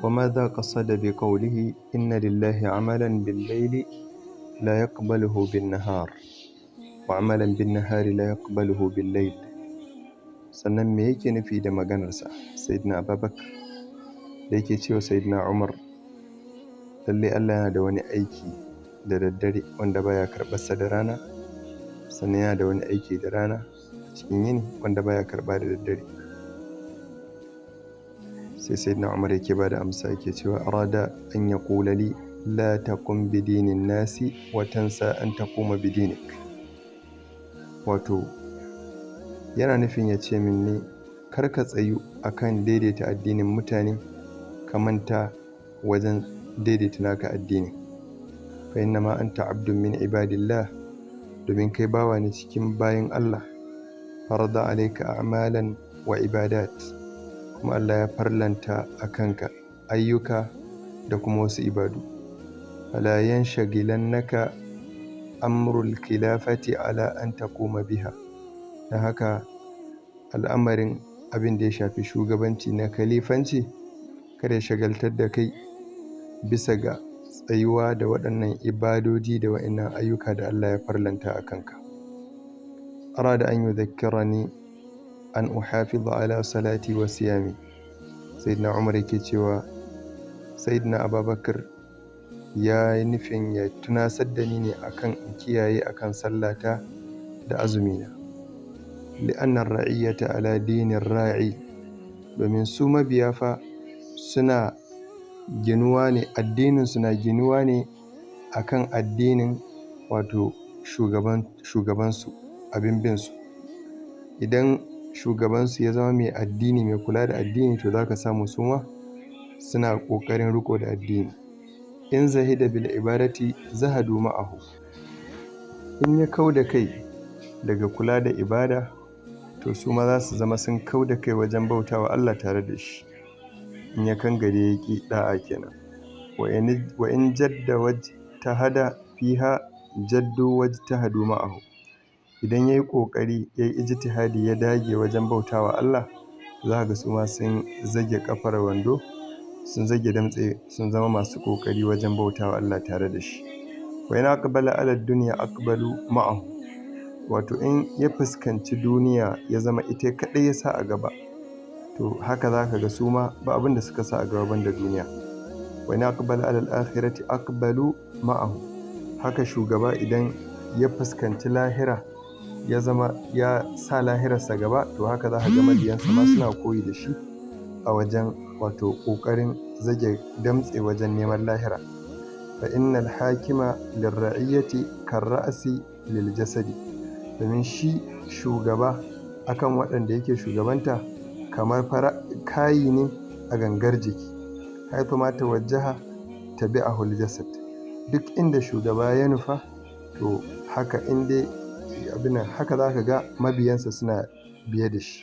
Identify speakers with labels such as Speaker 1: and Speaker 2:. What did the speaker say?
Speaker 1: Wa madha qasada bi qawlihi inna lillahi amalan bil layli la yaqbaluhu bin nahar wa amalan bin nahari la yaqbaluhu bil layl. Sannan me yake nufi da maganarsa Sayyidina Abubakar da yake cewa Sayyidina Umar, lalle Allah yana da wani aiki da daddare wanda baya karɓarsa da rana, sannan yana da wani aiki da rana a cikin yini wanda baya karɓa da daddare. Sai Sayyidina Umar yake ba da amsa yake cewa arada an yaqula li la taqum bi dinin nasi wa tansa an taquma bi dinik. Wato yana nufin ya ce min ne kar ka tsayu akan daidaita addinin mutane ka manta wajen daidaita naka addinin. Fa innama anta abdun min ibadillah, domin kai bawa ne cikin bayin Allah. Farada alayka a'malan wa ibadat, kuma Allah ya farlanta a kanka ayyuka da kuma wasu ibadu. Fala yanshagilannaka amrul khilafati ala an taquma biha. Dan haka al'amarin abin da ya shafi shugabanci na khalifanci kada ya shagaltar da kai bisa ga tsayuwa da waɗannan ibadoji da waɗannan ayyuka da Allah ya farlanta a kanka. Arada an yudhakkirani an uhafiza ala salati wa siyami. Sayyidina Umar yake cewa Sayyidina Abubakar ya yi nufin ya tunasar da ni ne akan in kiyaye akan sallata da azumina. Li'anna ar-ra'iyyata ala dinir ra'i, domin su mabiya fa suna ginuwa ne, addinin suna ginuwa ne akan addinin wato shugabansu, abin bin su. Idan shugabansu ya zama mai addini, mai kula da addini, to zaka samu su ma suna ƙoƙarin riƙo da addini. In zahida bil ibadati zahadu ma'ahu. In ya kau da kai daga kula da ibada, to su ma za su zama sun kau da kai wajen bautawa Allah tare da shi. In ya kangare ya ƙi ɗa'a kenan. Wa in jadda wajtahada fiha jaddu wajtahadu ma'ahu. Idan ya yi ƙoƙari, ya yi ijtihadi, ya dage wajen bautawa Allah, za ka ga su ma sun zage ƙafar wando, sun zage damtse, sun zama masu ƙoƙari wajen bautawa Allah tare da shi. Wa in aqbala ala dunya aqbalu ma'ahu. Wato in ya fuskanci duniya ya zama ita kaɗai ya sa a gaba, to haka za ka ga su ma ba abin da suka sa a gaba banda duniya. Wa in aqbala ala al-akhirati aqbalu ma'ahu. Haka shugaba idan ya fuskanci lahira, ya zama ya sa lahirarsa gaba, to haka za ka ga mabiyansa ma suna koyi da shi a wajen wato ƙoƙarin zage damtse wajen neman lahira. Fa innal hakima lirra'iyyati karra'si lil jasadi. Domin shi shugaba akan waɗanda yake shugabanta kamar kayi ne a gangar jiki. Haythu ma tawajjaha tabi'ahu al jasad. Duk inda shugaba ya nufa, to haka in dai abin nan, haka za ka ga mabiyansa suna biye da shi.